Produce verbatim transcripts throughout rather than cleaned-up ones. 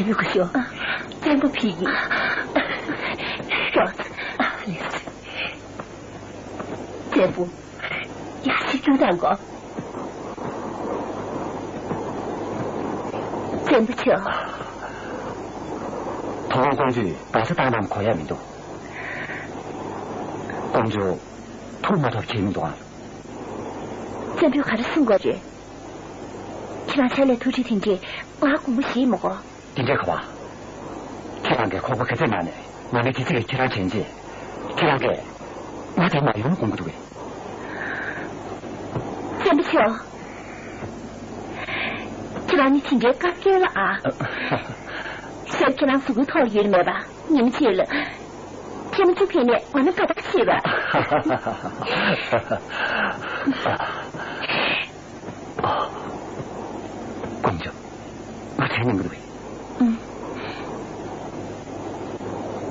ཡོད་གི་ཤོག་བཙན་པོ་ཕིག་གི་ཤོག་བཙན་པོ། ཡར་ཞིག་རྒྱུགས་དང་གོ། བཙན་པོ་ཆེ། ཐོག་མར་ཀོང་ཇོས་བ་ས་བཏང་ནམ་གོ་ཡ་མི་འདུག་ཀོང་ཇོ་ཐུག་མ་ཐུབ་བྱས་མི་འདུག་ཨང་། བཙན་པོས་ག་རེ་གསུང་གོ་རེད། ཁྱེད་རང་ཆ་ལས་ཐུགས་རྗེ་དེ་འདྲས་ང་དགོངས་པ་བཞེས་མ་གོ། དེ་འདྲའི་ཁ་བ། ཁྱེད་རང་གིས་ཁོག་པ་ག་ཚད་ནང་ནས་ང་ནི་དེ་ཚིག་གིས་ཁྱེད་རང་དྲན་རྗེས། ཁྱེད་རང་གིས་ང་དེ་མ་ཡོང་དགོངས་ཀྱི་འདུག་གས། བཙན་པོ་མཆོག་ཁྱེད་རང་ནི་དེ་འདྲའི་སྐབས་སྐྱེལ་ལ་ཨ། ཤར་ཁྱེད་རང་གཟུགས་པོའི་ཐོག་ཡོད་མེད་པ་ཉིན་གཅིག་ལ། ཁྱེད་མི་གཅིག་ཕེབས་ནས་ང་ནི་དགའ་ཐག་ཆོད་པ། ཀོང་ཇོ། ང་དྲན་མྱོང་གི་འདུག་གས།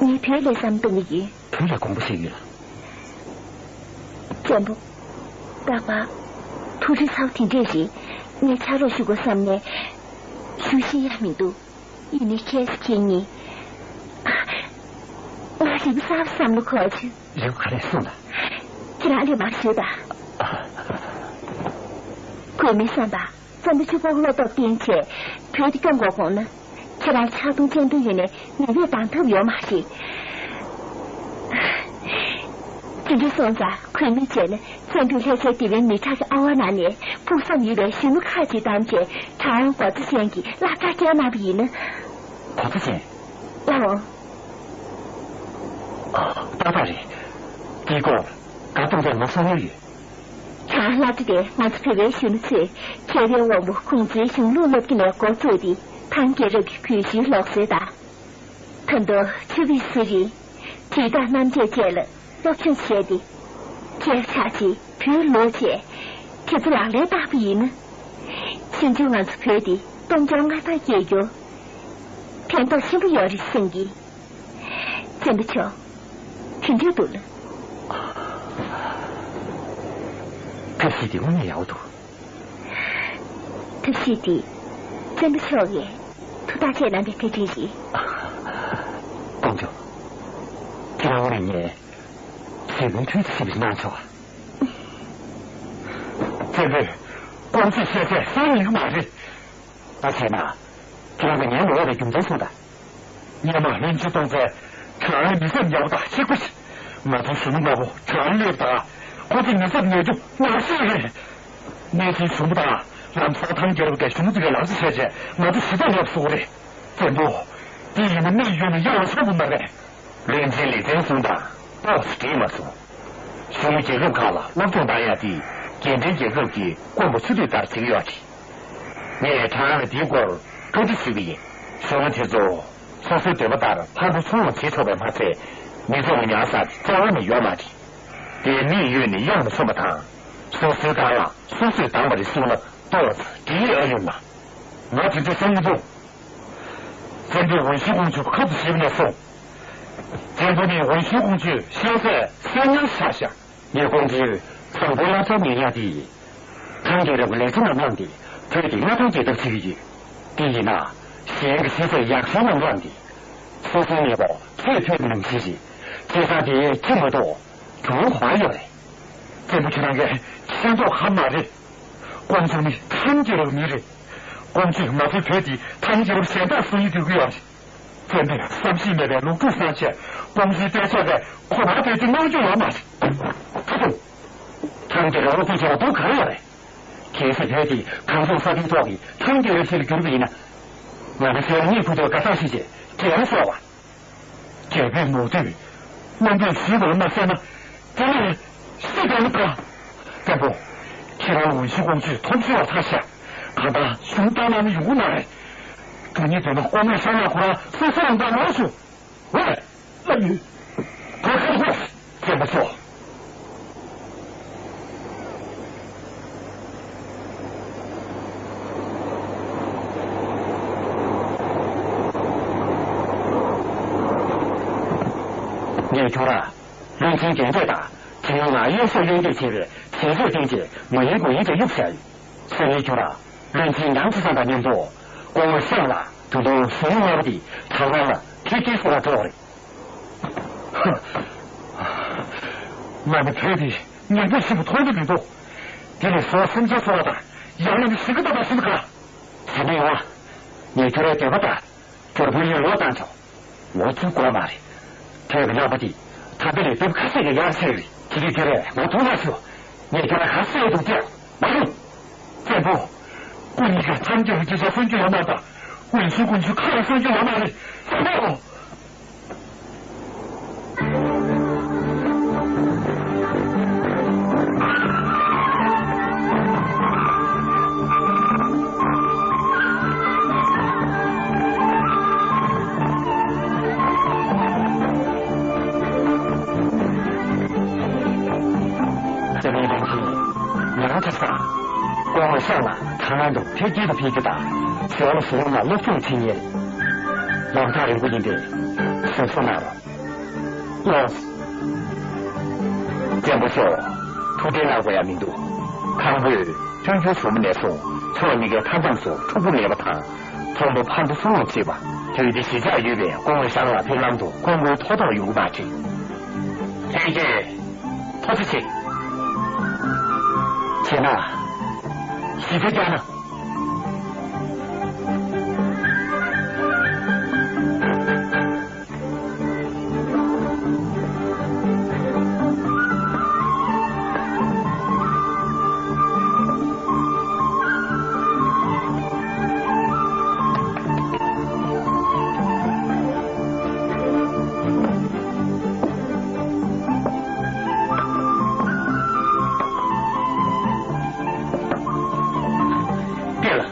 ངས་བོད་ལ་བསམ་བཏང་གི་ཡིན། བོད་ལ་དགོངས་པ་བཞེས་ཡོད་ལ། བཙན་པོ། རྟག་པར་ཐུགས་རྗེ་ཚ་བོ་དེ་འདྲས་ཞིག་ངས་ཕྱག་རོགས་ཞུ་དགོས་བསམ་ནས་ཞུ་ཤེས་ཡ་མི་འདུག་ཡིན་ནའི་ཁྱེད་ཀྱིས་ངའི་ང་རིག་པ་གསར་བསམ་བློ་འཁོར་བྱུང་། རེ་བ་ག་རེ་གསུངས་ལ། ཁྱེད་རང་ལས་མ་ཞུས་པ། གོ་མི་བསམ་པ། བཙན་པོ་ཆུ་ཕོག་བློ་སྟོབས་བརྟན་བྱས་བོད་དུ་སྐྱོང་དགོས་དགོངས་ན། ཁྱེད་རང་ཕྱག་སྟོང་སྤྱན་སྟོང་ཡོད་ནས་མི་བས་འདང་ཐབས་ཡོད་མ་རེད། དེ་འདྲ་སོང་ཙང་གུས་མོས་བྱས་ན་བཙན་པོས་ལྷས་བྱས་དེ་བའི་མི་ཁྲག་གི་ཨ་བ་ནང་ནས་ཕུགས་བསམ་ཡོད་པའི་གཞོན་ནུ་ཁག་ཅིག་བདམས་བྱས་ཁྲང་ཨན་གོ་ཚ་ཅན་གྱི་བླ་རྩ་བསྐྱལ་གནང་བ་ཡིན་ན། གོ་ཚ་ཅན། ལགས་འོང་། ཨ། ཏག་ཏག་རེད། དེའི་སྐོར་བཀའ་གཏོང་མཁན་ང་གསུང་ཡོད་ཡོད། ཁྱེད་རང་བླ་རྩ་དེ་ང་ཚོ་བོད་པའི་གཞོན་ནུ་ཚོས་མཁས་པའི་དབང་པོ་ཁོང་ཚོའི་གཞུང་ལུགས་སློབ་རྒྱུ་ནས་འགོ་བཙུགས་ཏེ་ཐང་རྒྱལ་རབས་ཀྱི་གོས་ཞུའི་ལུགས་སྲོལ་དང་། ད་དུང་ཆུ་བེད་ཟས་རིགས། དྲིལ་བརྡ་གནམ་དཔྱད་བཅས་ལ་སློབ་སྦྱོང་བྱས་ཏེ། ཁྱེད་ཆགས་ཅིག་བོད་ལོག་བྱས། ཁྱེད་ཚོ་ལག་ལེན་བསྟར་བ་ཡིན་ན། ཕྱིས་འབྱུང་ང་ཚོ་བོད་འདི་སྟོང་རྐྱང་མངའ་ཐང་རྒྱས་རྒྱུར་ཕན་ཐོགས་ཆེན་པོ་ཡོད་རེད་བསམ་གི། བཙན་པོ་མཆོག་དེ་འདྲས་འདུག་ལ། ཐབས་ཤེས་དེ་དངོས་གནས་ཡག་པོ་འདུག་ཐབས་ཤེས་དེ་བཙན་པོ་མཆོག་གིས་ཐུགས་ཐག་བཅད་གནང་པའི་བཀའ་དྲིན་རེད། ཀོང་ཇོ། ཁྱེད་རང་དངོས་གནས་ངས་ཟས་གོས་འཕྲུལ་དུ་ཞིབ་ཅིག་གནང་ཆོག་ག་བཙན་པོས་ཀོང་ཇོས་བཤད་ཚད་གསན་ཡོང་གི་མ་རེད། ད་བྱས་ན། ཁྱེད་རང་གིས་ངའི་ལོགས་ལ་རྒྱུ་མཚན་གསུངས་དང་། སྔོན་མ་བློན་ཆེན་སྟོང་བཙན་ཁྲང་ཨན་མི་ཚབ་ཡག་པོ་དང་གཅིག་པ་ཞིག་ང་ཚོའི་གཞོན་ནུ་མང་པོ་ཁྲང་ཨན་སླེབས་དང་ཁོ་ཚོས་མི་ཚབ་ཉར་རྒྱུ་ངར་ཤེས་རེད། གནས་ཚུལ་བྱུང་བ་དང་ལམ་སང་ཐང་རྒྱལ་རབས་ཀྱི་གཞོན་ནུ་ཚོ་གིས་ལག་ཆ་བྱས་རྗེས་ང་ཚོ་ཞི་དྲག་སླེབས་སོང་རེད། བཙན་པོ། དེ་ཡིན་ན་དམིགས་ཡུལ་ནི་གཡང་ལ་སོང་བ་མ་རེད། བློན་ཆེན་ལེ་ཚན་གསུང་དང་ཏོག་ཙམ་འགྲིག་མ་སོང་། གཞོན་ནུ་རྒྱལ་ཁབ་ཁག་ལ་སློབ་སྦྱོང་གཏང་ཡ་དེ་རྒྱལ་ཕྲན་རྒྱལ་ཁབ་ཀྱི་དཀོན་པོ་ཚུལ་ལུགས་ལྟར་བྱེད་ཀྱི་ཡོད་རེད། ངས་ཁྲང་ཨན་ལ་དེའི་སྐོར་བཀའ་འདྲི་ཞུ་གི་ཡིན། གཞོན་ནུ་དེ་ཚོ་སོ་སོའི་འདོད་པ་ལྟར་ཕར་འགྲོ་ཚུར་འོང་བྱེད་ཆོག་པས་མ་ཚད་མི་ཚོགས་ཉར་ས་དེ་རྩ་བ་ནས་ཡོད་མ་རེད། དེའི་དམིགས་ཡུལ་ནི་གཡང་ལ་སོང་བ་དང་སོ་སོའི་སྒང་ལ་སོ་སོས་བདམས་པ་རེད་གསུངས་ན་ཏོག་ཙམ་འགྲིག་ཨ་ཡོད་མ། ང་དེ་འདྲ་བསམ་གྱི་འདུག་བཙན་པོས་ཝུན་ཤིན་ཀོང་ཇོ་ཁབ་ཏུ་བཞེས་པ་ནས་བཟུང་། བཙན་པོ་ནི་ཝུན་ཤིན་ཀོང་ཇོའི་ཤ་ཚ་སེམས་ཉག་ཆགས་ཤག་ངས་ཀོང་ཇོས་བཟང་པོའི་བསླབ་བྱ་ཉན་ཡག་དེ་ཡིན། ཐང་རྒྱལ་རབས་ཀྱི་ལེ་ཚན་ནང་བླངས་ཏེ་བོད་ཀྱི་མངའ་ཐང་རྒྱས་ཐབས་བྱེད་ཀྱི་ཡོད། དེ་ཡིན་ན། གཞན་གྱི་ཤ་ཚ་ཡག་ཤོས་ནང་བླངས་ཏེ། སོ་སོའི་མེས་པོ་ཚོས་ཐོས་པ་ནང་བཞིན་རེད། བྱས་ཙང་དེ་ཅི་མ་གཏོགས་གྱོང་གང་ཡོད་རེད། བཙན་པོ་ཁྱེད་རང་གིས་ཤེས་མདོག་ཁ་མ་རེད། ཀོང་ཇོ་ནི་ཐང་རྒྱལ་རབས་མི་རེད། ཀོང་ཇོས་ང་ཚོའི་བོད་འདི་ཐང་རྒྱལ་རབས་གཞན་དག་སོང་ཡིན་འདོད་ཀྱི་ཡོད་རེད། བཙན་པོས་བསམ་ཤེས་མེད་པའི་ལོག་འཁྲུག་བསགས་བྱས་ཀོང་ཇོའི་གཏད་ཕྱག་གིས་ཁོ་རང་བོད་འདི་གནང་རྒྱུ་ཡོད་མ་རེད། ད་དུང་། ཐང་རྒྱལ་རབས་དབུ་ཁྲིད་ཆེ་བ་དུ་གང་ཡོད་རེད། གལ་སྲིད་བོད་འདི་གངས་ལྗོངས་ས་མཐོའི་ཐོག་གི་ཐང་རྒྱལ་རབས་ཤིག་ལ་གྱུར་པ་ཡིན་ན། ང་ཚོ་ཚོས་གཉིད་ཁུག་ཐུབ་དཀའ་ཚེགས་ཤིག་བྱས་བྲེལ་བ་ཤོར་བ། རྒྱལ་པོས་མོས་མཐུན། དམའ་འབེབས་ཞུས་པ་ལ་མ་གསན་ན། དེ་ནས་སུས་བདག་ལ་བཀའ། བཙན་པོ། ཁྱེད་རང་ཝུན་ཤིན་ཀོང་ཇོས་ཐོབ་ཤོར་བ་ཐག་ཤ། གང་ལྟར་གཞུང་བཏང་གནང་ན་ཡོང་གི་མ་རེད། འགྲོ་སྙིང་འདོད་ན་ཀོང་མོས་ཤོར་ན་ཁོ་རང་སོ་སོ་རང་བདག་ལོག་ཞུ། ཝེ། ལབ་ཡོད། གོ་ཁ་ཁོ། བཙན་པོ་མཆོག་ངས་ཁྱོད་རང་བློན་ཆེན་རྒན་གྲས་དང་བྲན་གཡོག་ལ་གཡས་ཕྱོགས་གཡོན་འདེད་བྱེད་པའི་བྱེད་སྤྱོད་སྟེང་ཆེད་མ་ཡིན་དགོས་ཡིན་དེ་གཡུགས་བཞག་ཡོད། སང་ཉིན་ཁྱོད་རང་བློན་ཆེན་ཡང་ཅི་སང་དང་མཉམ་དུ་སྐུ་ངོ་ཤང་ལ། ད་དུང་ཟུར་ལྔ་པ་དེ་གྲྭ་ཚང་ལ་ཐེབས་སྐྱེལ་བཟོ་བར་འགྲོ་བ་རེད། ང་ནི་བོད་དེ་ངན་པ་ཞིག་ཏུ་མཐོང་གི་མི་འདུག་དེ་ནི་བཟོ་སེམས་ཅན་གསོ་བ་དང་ཡང་ན་ནི་ཞིང་ཁ་བཏབ་པ་བཞིན་དུ་ག་ཟེར་ན་ཡོང་བ། ངས་ཁྱོད་རའི་འདོད་པ་ལྟར། ཁྱོད་བུ་ཡིན་ལོ་བཏང་ཆོག་ལོ་བཅུ་འགོར་མ་རེད། ཁྱོད་ཀྱི་རྣམ་པ་འདི་ད་ལྟ་ལས་ལྡབ་ཁ་ཤས་ཀྱིས་ཡར་སེང་རེད། དེ་རིང་དེ་རེད་ང་མཐོང་མ་ཤོག་ངས་ཁྱོད་ལ་ག་ཟེར་འདུག་ཀྱང་མ་རུང་། བཙན་པོ། སྐུ་ཉིད་ཀྱིས་ཐམས་ཅད་ཀྱི་ཅི་བྱ་གསུང་རྒྱུ་ཡོད་མ་རེད། འོན་ཀྱང་དཀོན་མཆོག་ཁ་ལ་གསུང་རྒྱུ་ཡོད་མ་རེད། བཙན་པོ། ང་རང་ཆ་ཚང་། སྐུ་ངོ་ཤང་ལ་ཐང་ལ་འདུག་ཕེབས་སྐྱེལ་དུ་ཕེབས་རྒྱུ་དང་། ཞོར་ལ་ཞོར་ལ་སློབ་སྦྱོང་བྱེད་ཉེར། ལམ་ཐག་རིང་པོ་ཡིན་པས་གཟབ་གཟབ་གནང་རོགས། ལགས། བཙན་པོ་མཆོག་ཐུགས་བདེན་གནང་དགོས་ཡ་མི་འདུག་ཁང་པའི་ཐོན་རྒྱུ་བཟོ་མི་ནས་བཟུང་ཕྱོགས་གཉིས་ཀའི་མཐའ་མཚམས་སུ་འཁྲུག་པ་མེད་པ་དང་། ཚོང་པ་ཕར་འགྲོ་ཚུར་འོང་བྱེད་པ། དུས་བདེ་གཞིས་ཆགས་ཡོད་པས་སྐུ་ངོ་ཤང་ལ་ཕེབས་ལམ་དུ་ཁོང་ཁོའི་ཐོག་ཐོག་ཡོང་གི་མ་རེད། ལྷན་རྒྱས། ཐུགས་རྗེ་ཆེ། བྱས་ན། གཞི་རྩ་བརྒྱབ་ན། ལྟས་ལ།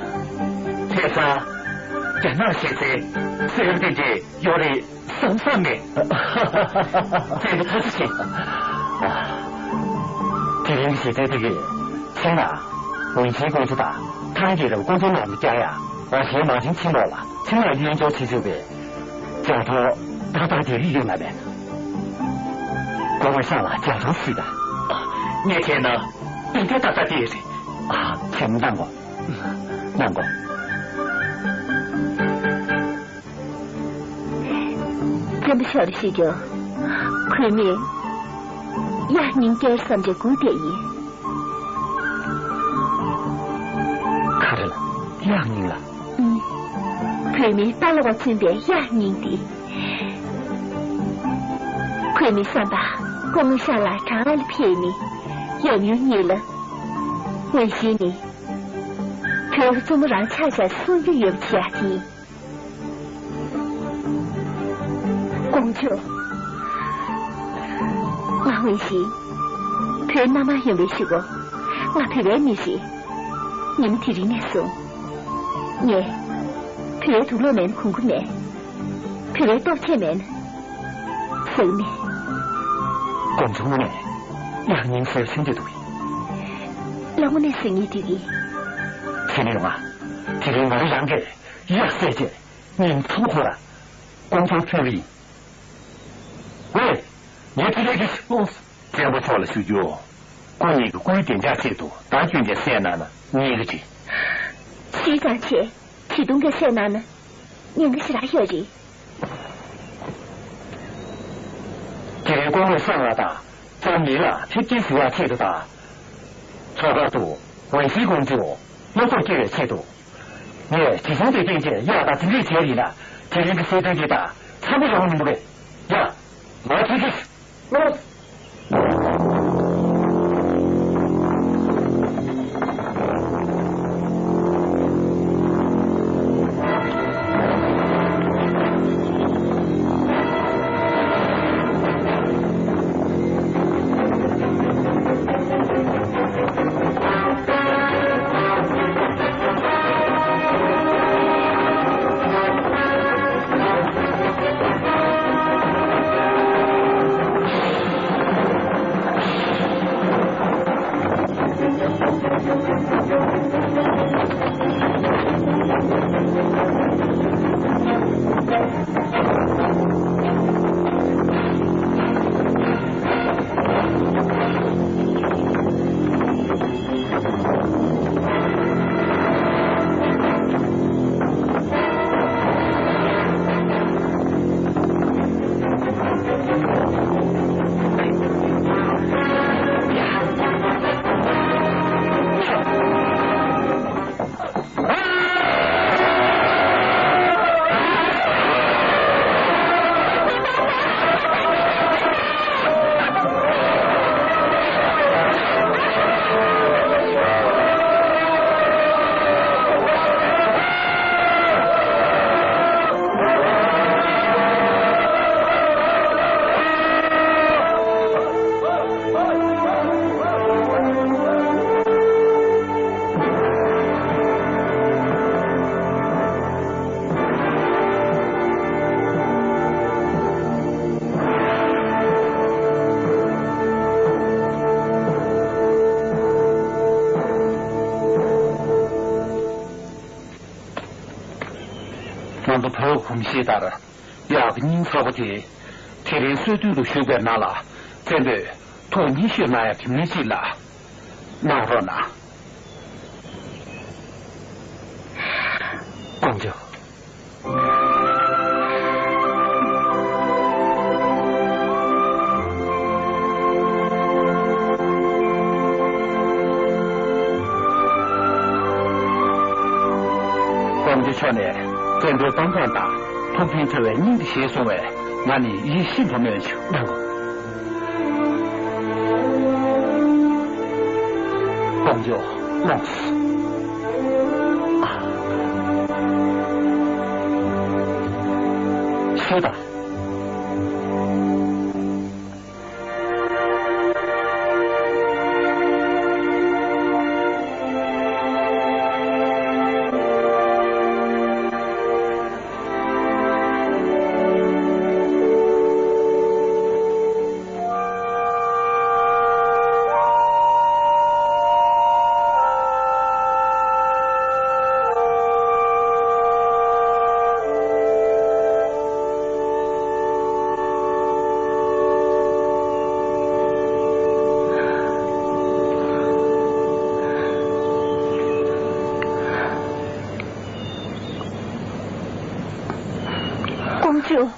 ཁ་སང་རྒྱ་ནག་གཞས་ཚན་གསེར་དེ་འདྲས་ཡོད་རེད་བསམ་བསམ་མེད། བཙན་པོ་ཐུགས་རྗེ་ཆེ། དེ་རིང་གི་གཞས་ཚན་དེ་གས་མཚན་ལ། ཝུན་ཆིན་ཀོང་ཇོ་དང་ཐང་རྒྱལ་རབས་ཀོང་ཇོ་ནང་དུ་བསྐྱལ་ཡ། ང་གཞས་མང་ཆེན་ཕྱིན་ལོག་ལ་ཚིག་ངག་གཡས་འཇོག་བྱེད་ཆོག་པས། ལྗགས་ཐོག་ཏག་ཏག་དེ་རིགས་ཡོད་མ་རེད། སྐུ་ངོ་ཤང་ལ་ལྗགས་ཐོག་ཞུས་དང་། ངས་བྱས་ན་འདི་འདྲ་ཏག་ཏག་དེ་རེད། ཨ། ཁྱེད་གནང་གོ། གནང་གོ། བཙན་པོ་མཆོག་ལ་ཞུ་རྒྱུ། གུས་མོས་གཡག་སྙིང་སྐྱེལ་བསམ་གྱི་སྒུག་བསྡད་ཡིན། ག་རེ་ལ། གཡག་སྙིང་ལ། ཨུམ། གུས་མོའི་རྟ་ལ་བ་བཙུན་པའི་གཡག་སྙིང་འདི། གུས་མོའི་བསམ་པ། སྐུ་ངོ་ཤང་ལ་གྲང་ལ་ཕེབས་ནས་ཡབ་ཡུམ་གཉིས་ལ། འོས་ཤིང་ནི། བོད་ལ་བཙུན་མོ་རང་ཆགས་ཆགས་གསུང་རྒྱུ་ཡོད་པ་ཅིག་ཡིན། ཀོང་ཇོ། ང་འོས་ཤིང་། བོད་མནའ་མ་ཡོང་བའི་གཞུག་གུ། ང་བོད་པའི་མི་རེད། ཉི་མ་དེ་རིང་ནས་བཟུང་། ངས། བོད་པའི་དུག་སློག་མེད་ན་གོན་གི་མེད། བོད་པའི་ལྟོ་ཆས་མེད་ན། ཟ་གི་མེད། ཀོང་ཇོ་དངོས་གནས། གཡག་སྙིང་ཟེར་སེམས་བདེ་འདུག་གི། ལ་དངོས་གནས་ཟེར་ངེས་འདུག་གི། དེ་ནས་ང་། དེ་རིང་ང་རང་རང་གིས་གཡག་བསད་རྗེས་སྙིང་ཐུམ་ཁོ་ར། ཀོང་ཇོར་ཕུལ་བ་ཡིན། ཝེ། ངས་དེ་ལས་ཀྱི་ལོངས། བཙན་པོ་མཆོག་ལ་ཞུ་རྒྱུ། སྐུ་ཉིད་ཀྱི་སྐུའི་བདེ་འཇགས་ཆེད་དུ་བདག་སྐྱོན་ཅན་བསད་གནང་ན་ཉེས་ཀྱི་རེད། ཞུས་ཙང་བྱས། བྱིས་སྟོང་གིས་བསད་གནང་ན་ཉེན་ཁ་ཞེ་དྲག་ཡོད་རེད། དེ་རིང་སྐུ་ངོ་ཤང་ལ་དང་། ཙམ་མི་ལ་ཕེབས་སྐྱེལ་ཞུ་ཡག་ཆེད་དུ་དང་། ལྷག་པར་དུ་ཝན་ཤིའི་ཀོང་ཇོ་བློ་དོགས་སྐྱེ་བའི་ཆེད་དུ། ངས་དྲི་བཟང་དེ་སྟེང་ཆེད་གཡག་དང་དེ་འདྲས་བྱས་ཡིན་ན། དེ་རིང་གི་གསལ་སྟོན་དེ་དང་འཚམ་པོ་ཡོང་མི་འདུག་གས། ཡ། ང་ཐུགས་རྗེ་ཆེ། ང་ཚོ་བོད་གོམས་གཤིས་ལྟར། གཡག་གི་སྙིང་ཚ་པོ་དེ། དེ་རིང་གསོལ་སྟོན་དུ་བཞུགས་པའི་ནང་ལ། བཙན་པོས་ཐུགས་མཉེས་ཤོས་གནང་ཡ་དེ་མི་གཅིག་ལ། གནང་རོགས་གནང་། ཀོང་ཇོ། ཀོང་ཇོ་མཆོག་ནས་བཙན་པོའི་སྤང་ཐང་དང་ཐུགས་ཕན་འཚོལ་བའི་སྙིང་དེ་བཞེས་སོང་བས། ང་ནི་ཡིད་ཤིན་ཏུ་སྨོན་ཆུ་གནང་གོ། ཀོང་ཇོ་ལོངས། ཤོད་དང་། ཀོང་ཇོ།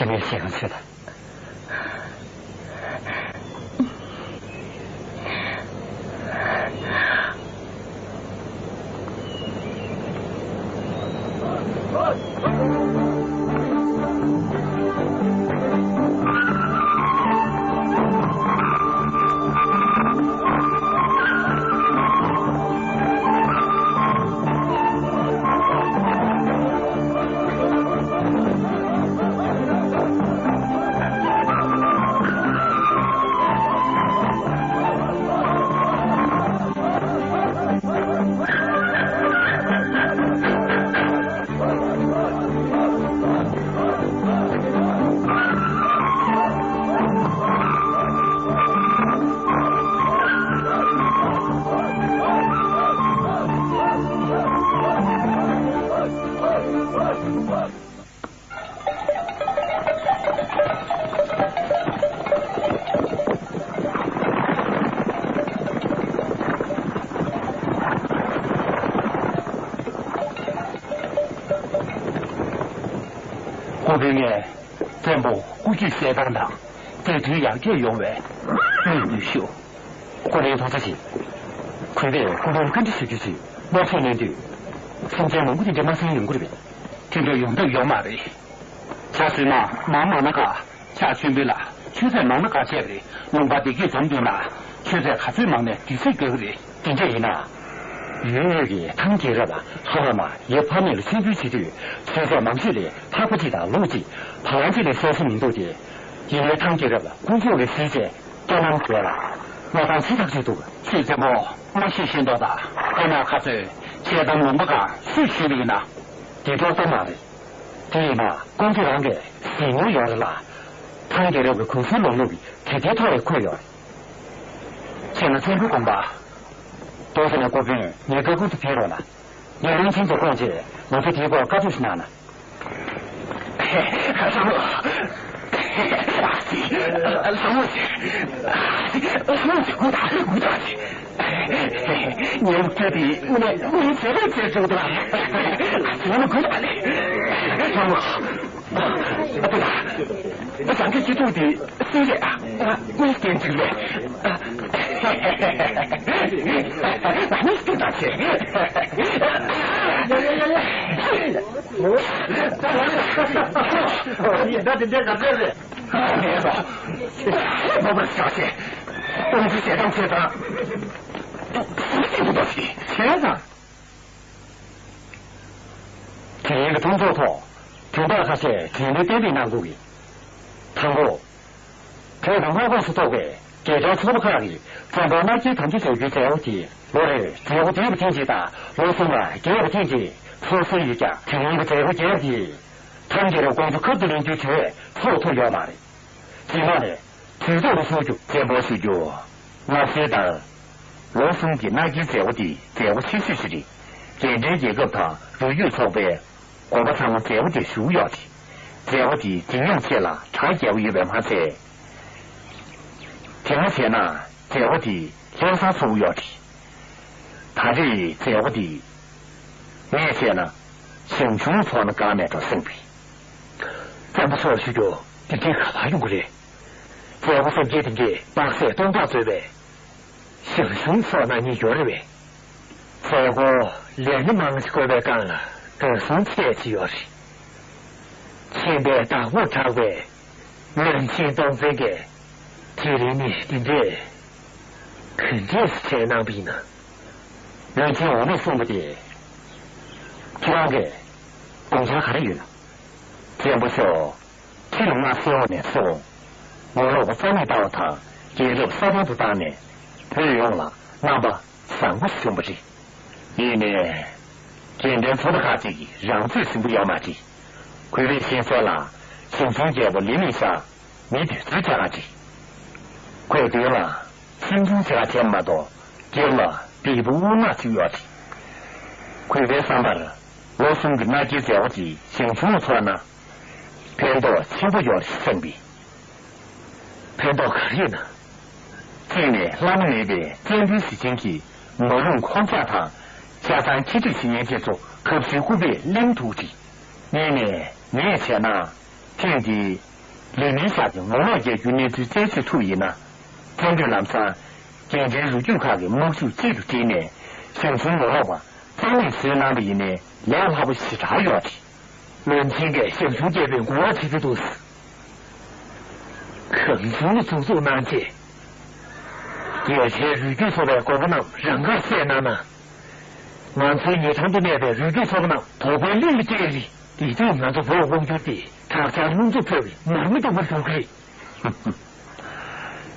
ལགས་སོ། དེ་ནས་ཞལ་གང་ཆེ་ལ། སྐུ་མདུན་ནས་བཙན་པོ་སྐུ་རྒྱུད་བསད་སྟངས་དང་། དེ་དུས་ཡར་རྒྱས་ཡོང་བའི་སྨོན་འདུན་ཞུ། སྐུ་ལས་ཐོག་ཚ་ཞིག་གུས་པས་སྐུ་མདུན་བཀའ་འདྲི་ཞུ་རྒྱུ་ཞིག་མ་ཐོན་ནས་འདུག་སེམས་ཅན་མང་པོ་དེ་འདྲ་མ་སེམས་ཡོང་གི་རེད་པས། དེ་འདྲ་ཡོང་ཐབས་ཡོད་མ་རེད། ཕྱག་བཙུན་མ་མང་མང་ན་ག་ཕྱག་མཆོད་འབུལ་ལ་ཆོས་ཚད་མང་ན་ག་བྱས་པ་རེད། ལུང་པ་བདེ་སྐྱིད་འཛོམས་འདུག་ན་ཆོས་ཚད་ག་ཚོད་མང་ནས་དུས་ཚོད་འགོར་གི་རེད། དེ་འདྲ་ཡིན་ན། ཡུལ་དངོས་ཀྱི་ཐང་རྒྱལ་རབས་ལྷ་བླ་མ་ཡབ་ཕ་མེས་ལ་མཆོད་འབུལ་བྱེད་དུས་ཆོས་ཚད་མང་ཤོས་ལས་ཕག་པ་གཅིག་དང་ལུག་གཅིག་བ་ལང་གཅིག་ལས་གསལ་སོ་མི་འདུག་སྟེ། ཡིན་ནའི་ཐང་རྒྱལ་རབས་དཀོན་མཆོག་གིས་གཟིགས་བྱས་སྐྱེ་སྣང་བྱས་ལ་མངའ་ཐང་ཆེ་ཐག་ཆོད་འདུག་ཆོས་བཙན་པོ་མ་ཤི་ཤེས་མདོག་དང་དཔེར་ན་ཁ་ཚོས་འཆལ་གཏམ་ལུང་པ་གང་སུས་ཞུས་པ་ཡིན་ན། དེ་འགྲོ་ལྟ་མ་རེད། དེ་ཡིན་ན་ཀོང་ཇོ་རང་གིས་གཟིགས་མྱོང་ཡོད་རེད་ལ། ཐང་རྒྱལ་རབས་ཀྱི་གུང་སེང་ལམ་ལུགས་ཀྱི་གལ་ཆེའི་ཐོག་ལ་འཁོད་ཡོད་རེད། བྱས་ན་བཙན་པོའི་དགོངས་པ། མདོར་ན་སྐུ་དཔོན་ངའི་བཀའ་ཁུར་དུ་ཕེབས་རོགས་གནང་། ངས་བློན་ཆེན་ཚོ་བསྐོངས་རྗེས་ང་ཚོ་དེའི་སྐོར་བཀའ་ཐུག་ཞིག་གནང་ན། ཧེ། ཁ་སང་ལོ། ལྷ་མོ་ཟེར། ལྷ་མོ་ཟེར། སྒུག་དང་། སྒུག་དང་། ངའི་སྐད་དེ་ངས་ངས་བྱས་རེད་ཟེར་བྱུང་འདུག་ལ། ལྷ་མོ་སྒུག་དང་ལེ། ལྷ་མོ། ཨ་ཏི་ལ། རང་གི་སྐྱིད་སྡུག་དེ་སུས་རེད། ཨ། ངས་སྐྱེན་ཅིག་རེད། ང་ནི་སྐྱིད་དང་ཆེ། ཡ་ཡ་ཡ་ཡ། ད་དེ་འདྲ་ག་ཚད་རེད། ཨ་ནེ་རོ། ལྷ་མོ་པར་ཤོག་ཅེས། ཨོང་ཅི་ཞེ་སྡང་བྱེད་དང་། བྱེད་དང་། དེ་རིང་གི་མཐུན་ཚོགས་ཐོག་དོན་དག་ཁ་ཤས་དྲན་གསོ་གཏན་འབེབས་གནང་དགོས་ཀྱི། དང་པོ། བོད་ཀྱི་མངའ་ཁོངས་སུ་གཏོགས་པའི་རྒྱལ་ཕྲན་ཚོགས་པ་ཁག་གིས་བཙན་པོ་མནའ་སྐྱེལ་དམ་བཅའ་བྱ་རྒྱུའི་མཛད་སྒོ་དེ་ལོ་རེར་མཛད་སྒོ་བསྡུས་པ་ཐེངས་གཅིག་དང་ལོ་གསུམ་ལ་རྒྱས་པ་ཐེངས་གཅིག་འཚོགས་སྲོལ་ཡོད་ཀྱང་། དེ་རིང་གི་མཛད་སྒོ་རྒྱས་པ་དེས་ཐང་རྒྱལ་རབས་ཀོང་ཇོ་ཁབ་ཏུ་ལེན་རྒྱུའི་གྲོས་ཚོགས་ཐུབ་ཡོད་མ་རེད། རྗེས་མ་ནས་གྲོས་ཚོགས་ལ་ཞུགས་རྒྱུ་བཙན་པོར་ཞུ་རྒྱུ། སྔར་སྲོལ་ལྟར། ལོ་གསུམ་གྱི་མནའ་སྐྱེལ་མཛད་སྒོ་འདི་མཛད་སྒོ་ཆེ་ཤོས་ཤིག་རེད། རྒྱལ་ཕྲན་རྒྱལ་ཁབ་དང་རུས་རྒྱུད་ཚོགས་པའི་འགོ་པ་ཚང་མ་མཛད་སྒོ་དེར་ཞུགས་ཡོད་རེད། མཛད་སྒོ་དེའི་འཛིན་སྐྱོང་ཆེད་ལ་གྲ་རྒྱས་པོ་ཡོད་པས་མ་ཚད། དེ་སྔ་བྱས་ན་མཛད་སྒོ་དེ་ལྷ་སར་ཚོགས་ཡོད་རེད། ད་རེས་མཛད་སྒོ་དེ་ངས་བྱས་ན་ཞང་ཞུང་ཚོགས་ན་དགའ་མེད་འགྲོ་བསམ་པས། བཙན་པོ་མཆོག་ཞུ་རྒྱུ་འདི་འདྲའི་ག་པར་ཡོང་གི་རེད། མཛད་སྒོ་གསར་བརྗེ་དེ་འདྲས་དམག་ཟས་སྟོང་ཕྲག་གཙོས་པའི་ཞང་ཞུང་ཚོགས་ན་གཉིས་ཡོད་རེད་པས། མཛད་སྒོ་ལས་སྣེ་མང་ཆེ་བསྐོས་པའི་སྒང་ལ་བགྲོ་གསུམ་ཆེ་ཆེ་ཡོད་རེད། ཆེན་པོའི་བདག་པོར་གྲགས་པའི་བློན་ཆེན་སྟོང་བཙན་གྱིས་དེ་རིང་ནི་འདི་འདྲས་ག་འདྲས་བྱས་གནང་བ་ཡིན་ན། བློན་ཆེན་འོ་མས་གསུངས་པ་དེ། ཁྱེད་རང་གིས་དགོངས་འཆར་ག་རེ་ཡོད་ན། བཙན་པོ་མཆོག་ཁྱེད་ལ་མངའ་གསོལ་བ་ནས་སོང་། ངོ་ལོག་པ་རྩ་མེད་བཏང་བ་དང་རྒྱལ་རབས་སྲ་བརྟན་དུ་བཏང་ནས་བོད་ཡོངས་ལ་རྣམ་པ་བཟང་པོ་བྱུང་བ་རེད། ཡིན་ནའི། རྒྱལ་ཕྲན་ཚོགས་པ་ཁག་ཅིག་གིས་རང་ཚོད་ཟིན་པོ་ཡོད་མ་རེད། གུས་པས་ཤེས་གསལ་ལ་ཞང་ཞུང་རྒྱལ་པོ་ལི་མིང་ཤ་མི་དེ་ཚོའི་ཆ་ག་ཅིག་ཁོས་མདུན་ལ་སེམས་ཆུང་བྱེད་ག་བྱས་མ་གཏོགས་རྒྱབ་ལ་བེའུ་དབུ་ནག་ཅིག་ཡོད་རེད། གུས་པའི་བསམ་པར་ལོ་གསུམ་གྱི་མནའ་སྐྱེལ་མཛད་སྒོ་ཅིག་ཞང་ཞུང་ལ་ཚོགས་ན། ཕན་ཐོགས་ཆེན་པོ་ཡོད་རེད་བསམ་པས། ཕན་ཐོགས་ག་རེ་ཡིན་ན། གཅིག་ནས་བླ་ན་མེད་པའི་བཙན་པོའི་གཟི་བྱིན་གྱིས་མ་རུངས་ཁོང་ཅག་དང་ཆ་ཚང་འཁྱིད་འཇུག་བྱེད་མཁན་བཅས་ཚོ་ཁབ་ཞུའི་སྐུད་པས་ལེན་ཐུབ་ཀྱི་རེད། གཉིས་ནས་ངས་བྱས་ན་ཐེངས་འདིའི་ལི་མིང་ཤ་གྱི་ངོ་ལོག་རྒྱག་རྒྱུའི་གནས་ཚུལ་རྩད་གཅོད་ཐུབ་ཡིན་ན། བཙན་པོས་ལམ་སང་རྒྱལ་ཕྲན་རུས་རྒྱུད་ཁག་གི་དམག་ཤུགས་གཅིག་ཏུ་བསྒྲིལ་ནས་ཞང་ཞུང་ངོ་ལོག་པ་རྩ་མེད་བཟོས་གནང་བ་ཡིན་ནའི་ལས་སླ་པོ་ཞེ་དྲག་ཡོད་རེད། བློན་ཆེན་གྱིས་ཞང་ཞུང་རྒྱལ་པོའི་མགོ་ལ་ཁྲིད་དེ་འདུག་གངས་ལྗོངས་ལ་འཛུགས་འཛུགས་གནང་རྗེས། རྒྱལ་ཕྲན་རུས་རྒྱུད་ཚོགས་པའི་འགོ་པ་རྣམས་རང་དགར་བསད་གནང་ན། ང་ཚོའི་ཉེ་འགྲམ་དུ་གནས་པའི་རུས་རྒྱུད་ཚོགས་པ་རྣམས་དོགས་པའི་གླིང་ལ་སྐྱེལ་རེད། དེ་དུས་ང་ཚོ་བོད་དབང་བསྒྱུར་ཏེ་དྲག་ཆར་རླུང་འཚུབ་འཕེལ་བའི་མར་མེ་མདུང་བར་འགྱུར་གྱི་རེད།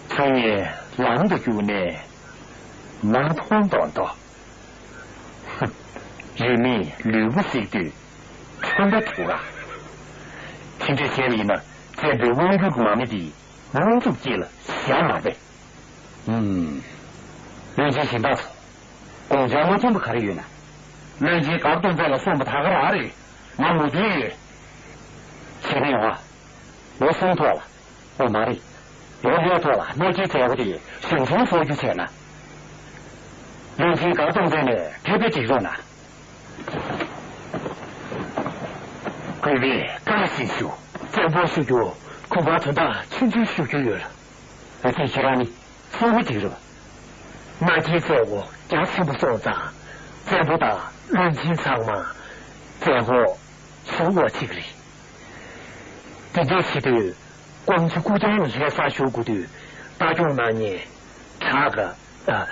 ཚུར་ངས་ལམ་དུ་བརྒྱུགས་ནས་མ་མཐོང་མདོག་མདོག་རིས་མེད་ལུས་པོ་གཟིགས་དུས་ཁྲོན་པ་འཁྲུག་ག་དེ་འདྲ་བྱས་པ་ཡིན་ན་བཙན་པོའི་དབང་སྒྱུར་གྱི་མར་མེ་འདིས་རླུང་འཚུབ་དཀྱིལ་ལ་བཞག་མ་རེད། ཨུམ། བློན་ཆེན་གཞན་དག་ཚོ། དགོངས་འཆར་མ་མཐུན་པ་ག་རེ་ཡོད་ན། བློན་ཆེན་མགར་སྟོང་བཙན་ལ་གསུངས་པ་ད་ག་རང་རེད། ང་མོས་མཐུན་ཡོད། བྱས་ན་ཡོང་ཨ། ལོ་གསུམ་ཐོག་ལ། འོ་མ་རེད། ལོ་ལྔའི་ཐོག་ལ་མནའ་སྐྱེལ་མཛད་སྒོ་དེ་ཞང་ཞུང་ཚོགས་རྒྱུ་བྱས་ན། བློན་ཆེན་མགར་སྟོང་བཙན་ནས་ཕེབས་པའི་འགྲིག་རོགས་གནང་། གུས་པས་བཀའ་བཞིན་ཞུ། བཙན་པོར་ཞུ་རྒྱུ་གུས་པར་དོན་དག་ཆུང་ཆུང་ཞུ་རྒྱུ་ཡོད། ཨ་ཙི། ཁྱེད་རང་ནི་གསུང་གི་འགྲིག་རེད་པ། མནའ་སྐྱེལ་མཛད་སྒོ་རྒྱ་ཆེན་པོ་སོང་ཙང་བཙན་པོ་དང་བློན་ཆེན་ཚང་མ་བཙན་པོར་ཞུ་དགོས་ཅིག་རེད། དེ་འདྲ་བྱེད་དུས་ཀོང་ཇོ་སྐུ་རྐྱང་ལ་ལྷ་སར་བཞུགས་དགོས་དུས་ལྟ་སྐྱོང་གནང་མཁན་དྲག་ག་ཨ།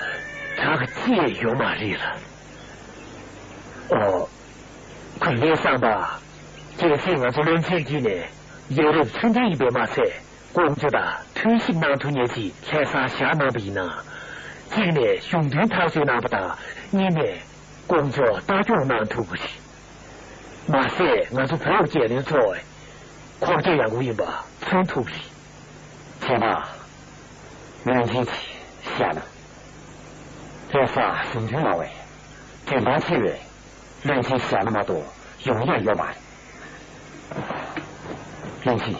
དྲག་ག་ཅི་ཡང་ཡོད་མ་རེད་ལ། ཨོ། གུས་པས་བསམ་པ། གལ་སྲིད་ང་ཚོ་བློན་ཆེན་གྱིས་ནས་རྒྱལ་རབས་ཚུལ་ལྡན་ཡིན་པས་མ་ཚད་ཀོང་ཇོ་དང་མཐུན་གཤིབ་གནང་ཐུབ་མཁན་ཅིག་ལྷ་སར་བཞག་གནང་པ་ཡིན་ན། གཅིག་ནས་གཞུང་དོན་ཐག་གཅོད་གནང་པ་དང་གཉིས་ནས་ཀོང་ཇོ་ལྟ་སྐྱོང་གནང་ཐུབ་ཀྱི་རེད། མ་ཟད་ང་ཚོ་བོད་རྒྱལ་བློན་ཚོ་ཁོག་རྒྱ་ཡངས་པོ་ཡིན་པ་མཚོན་ཐུབ་ཀྱི་རེད། བྱས་ན། བློན་ཆེན་གྱིས་བཤད་ན། ལྷ་སར་གཞུང་དོན་མང་བས་འཇོན་ཐང་ཆེ་བས་བློན་ཆེན་བཤད་ན་མ་གཏོགས་ཡོང་ཡ་ཡོད་མ་རེད། བློན་ཆེན།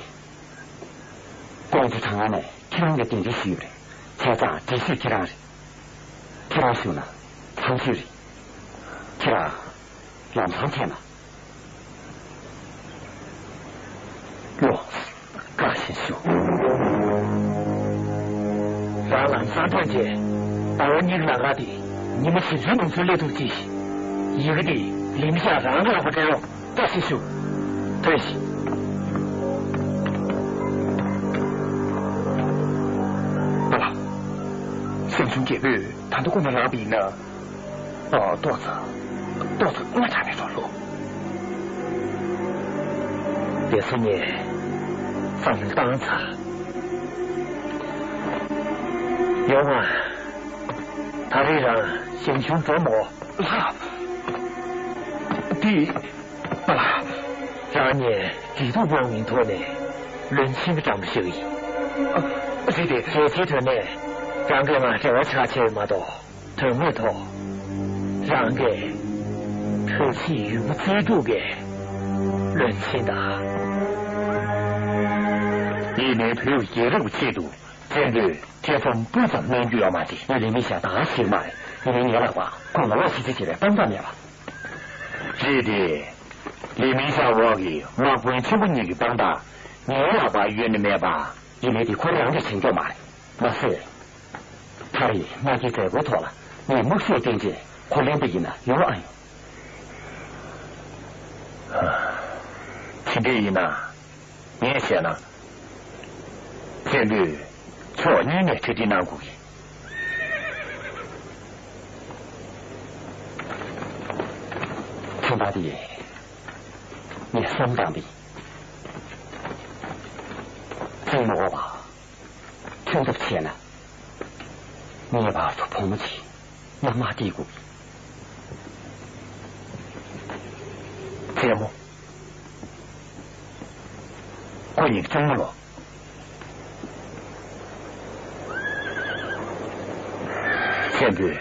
ཁྱེད་ཚོ་གྲང་ངར་ནས་ཁྱེད་རང་གི་གདན་འདྲེན་ཞུས་ཡོད་རེད། བྱས་ཙང་འགྲེལ་བཤད་ཁྱེད་རང་རེད། ཁྱེད་རང་ཞུ་ན་ཚང་ཤོས་རེད། ཁྱེད་རང་ལམ་སང་ཐད་ན། ལོ། བཀའ་བཞིན་ཞུ། རང་ལམ་སང་ཐོན་རྗེས། ཟླ་བ་གཉིས་ཀྱི་ནང་ལ་དེ་ཉི་མ་བཞི་བཅུའི་ནང་ཚུན་སླེབས་ཐུབ་ཅིག། ཡི་གེ་དེ་ལིན་ཤ་རང་གི་ལག་པར་སྤྲད་རོགས། བཀྲ་ཤིས་ཞུ། ཐོན་ཤིག། པ་ལགས། ཞང་ཞུང་རྒྱལ་པོས་ད་ལྟ་ཁོ་ན་ལངས་པ་ཡིན་ན། ཨ། ཏོག་ཙམ། ཏོག་ཙམ་སྔ་དྲགས་ནས་འགྲོ་ལོ། དེ་ཚོ་ངས་བསམ་བློ་བཏང་ཚར། ཡོང་ང་། ད་རེས་རང་ཞང་ཞུང་འགྲོ་མོ། ལགས། འདི། པ་ལགས། རང་ཉིད་འདི་ཐུགས་དགོངས་ཡིན་ཐོག་ནས་བློན་ཆེན་གྱི་འགྲམ་དུ་བཞག་ཡིན། ཨ། རེད་དེ། རྒྱལ་སྤྱིའི་དོན་ནས་རང་གིས་ང་འབྲེལ་བ་ཆགས་ཆེ་བས་མ་གཏོགས། དོན་དངོས་ཐོག་རང་གིས་ཐབས་ཤེས་ཡུལ་པོ་རྩལ་སྤྲུགས་ཀྱི་བློན་ཆེན་དང་། ཡིན་ནའི་བོད་རྒྱལ་རབས་ཀྱི་ཆེད་དུ་བཙན་པོས་ཐེ་ཚོམ་སྤུ་ཙམ་གནང་རྒྱུ་ཡོད་མ་རེད། ངས་ལིན་མི་ཤ་ད་ག་ཞིག་མ་རེད། ཡིན་ནའི་ངའི་ལག་པར་ཁོང་ལ་བློ་ཤེས་ཚེ་བྱེད་པའི་དཔང་རྟགས་མེད་པ། རེད་དེ། ལིན་མི་ཤ་འོག་གི་དམག་དཔོན་ཆེན་པོ་གཉིས་ཀྱི་དཔང་རྟགས་ངའི་ལག་པར་ཡོད་ནི་མེད་པ། ཡིན་ནའི་དེ་ཁོ་རང་གིས་བྱེད་མགྱོགས་མ་རེད། མ་ཟད། ད་རེས་མནའ་སྐྱེལ་མཛད་སྒོའི་ཐོག་ལ་ངས་དམིགས་བསལ་བསྟན་རྗེས་ཁོ་ལེན་པ་ཡིན་ན་ཡོང་ཨ་ཡོང་། དེ་འདྲ་ཡིན་ན། ངས་བཤད་ན། བཙན་པོས་ཕྱོགས་གཉིས་ནས་གྲ་སྒྲིག་གནང་དགོས་ཀྱི། ཚོད་ལྟ་དེ་ངས་བསམ་བཏང་པ་ཡིན། བཙན་མོ་འོག་པ། ཐོན་ཐབས་བྱས་ན། ངེས་པར་དུ་བུ་མོ་ཅིག་མནའ་མ་སྟེར་དགོས། བཙན་མོ། ཁོ་གཉིས་བཙུན་མོ་ལོ། བཙན་པོས་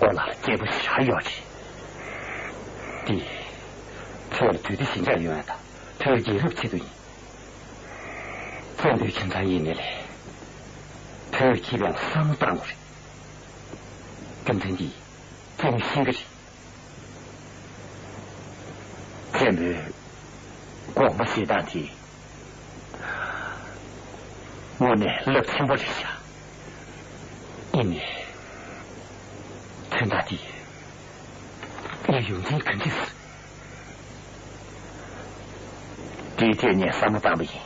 ཁོ་ལ་སྐྱེས་བུ་ཞིག་རག་ཡོད་རེད། འདི་ཁྱོད་ལ་དུས་བདེ་ཞི་འཇགས་ཡོང་ཡ་དང་བོད་རྒྱལ་རབས་ཆེད་དུ་ཡིན། བཙན་པོའི་ཁྱིམ་ཚང་ཡིན་ནའི་ལས། བོད་ཀྱི་ཁེ་ཕན་ལ་བསམ་བློ་བཏང་དགོས་རེད། རྒྱུ་མཚན་འདི་བཙན་པོས་ཤེས་ཀྱི་རེད། བཙན་པོའི་དགོངས་པ་བཞེས་སྟངས་དེ་དངོས་གནས་རླབས་ཆེན་པོ་རེད་ཤག། ཡིན་ནའི། དོན་དག་འདི་ངས་ཡོངས་འཛིན་ག་འདྲས་ཟེར། དེའི་ཐད་ངས་བསམ་བློ་བཏང་པ་ཡིན།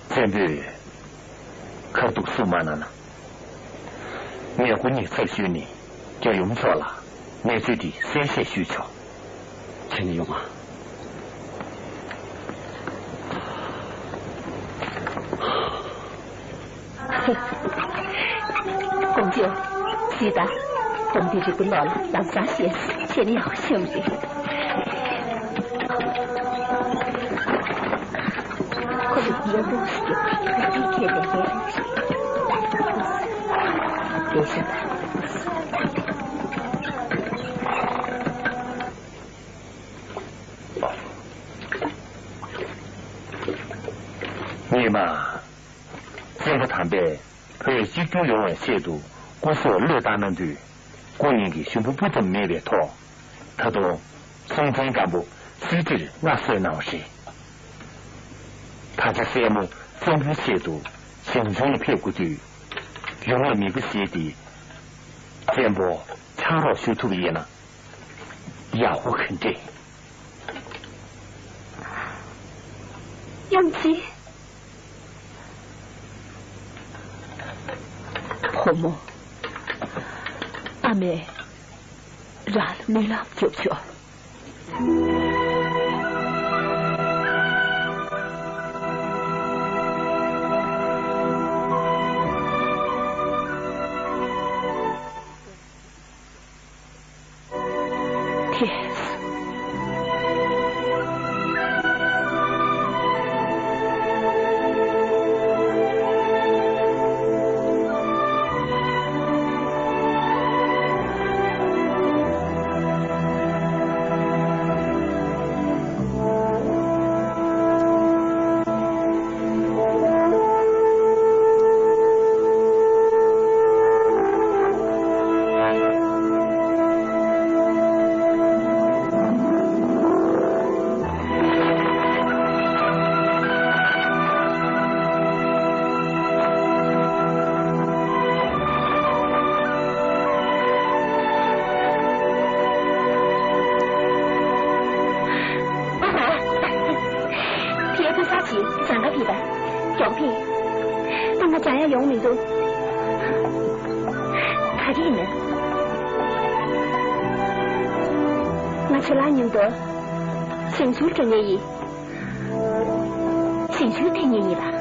བཙན་པོས་ཁ་ཐུག་གསུང་མ་གནང་ན། ངས་སྐུ་ཉིད་ཚབ་ཞུས་ནས་རྒྱལ་ཡུམ་མཆོག་ལ་གནས་ཚུལ་འདི་གསལ་བཤད་ཞུས་ཆོག། ཁྱེད་ནི་ཡོང་ང་། ཀོང་ཇོ། སི་ཏཱ། ཁོང་འདི་རིག་པའི་ལོག་ལ་ལམ་སང་ཤེས། ཁྱེད་ནི་ཡག་ཤོས་རེད། ཁོ་ལ་ཡག་པོ་ཞིག་ཁྱེད་ལས་ཀའི་རེད། དེ་བཞིན་ཉི་མ། བཙན་པོ་དམ་པས་བོད་གཅིག་གྱུར་ཡོང་བའི་ཆེད་དུ་སྐུ་སྲོག་བློས་བཏང་གནང་དུས། སྐུ་ཉིད་ཀྱི་ཞུ་འབོད་སྤུ་ཙམ་མེད་པའི་ཐོག་ད་དུང་སྲོང་བཙན་སྒམ་པོ་གསེར་ཁྲིར་མངའ་གསོལ་གནང་བ་རེད། ད་ཆ་སྲས་མོ་བཙན་པོའི་ཆེད་དུ་ཞང་ཞུང་ལ་ཕེབས་དགོས་དུས། ཡོང་བ་མི་དགོས་ཟེར་ཏེ། བཙན་པོ་ཕྱག་རོགས་ཞུ་ཐུབ་པ་ཡིན་ན་ཡག་པོ་ག་འདྲས། དབྱངས་ཅན། བུ་མོ། ཨ་མས་རང་ལ་སྨོན་ལམ་རྒྱབ་ཆོག། མི་འདུག་ག་རེ་ཡིན་ན། ང་ཁྱེད་རང་མཉམ་དུ་ཞིང་ཆུར་འགྲོ་མཁན་ཡིན། ཞིང་ཆུར་ཐོན་མཁན་ཡིན་པ།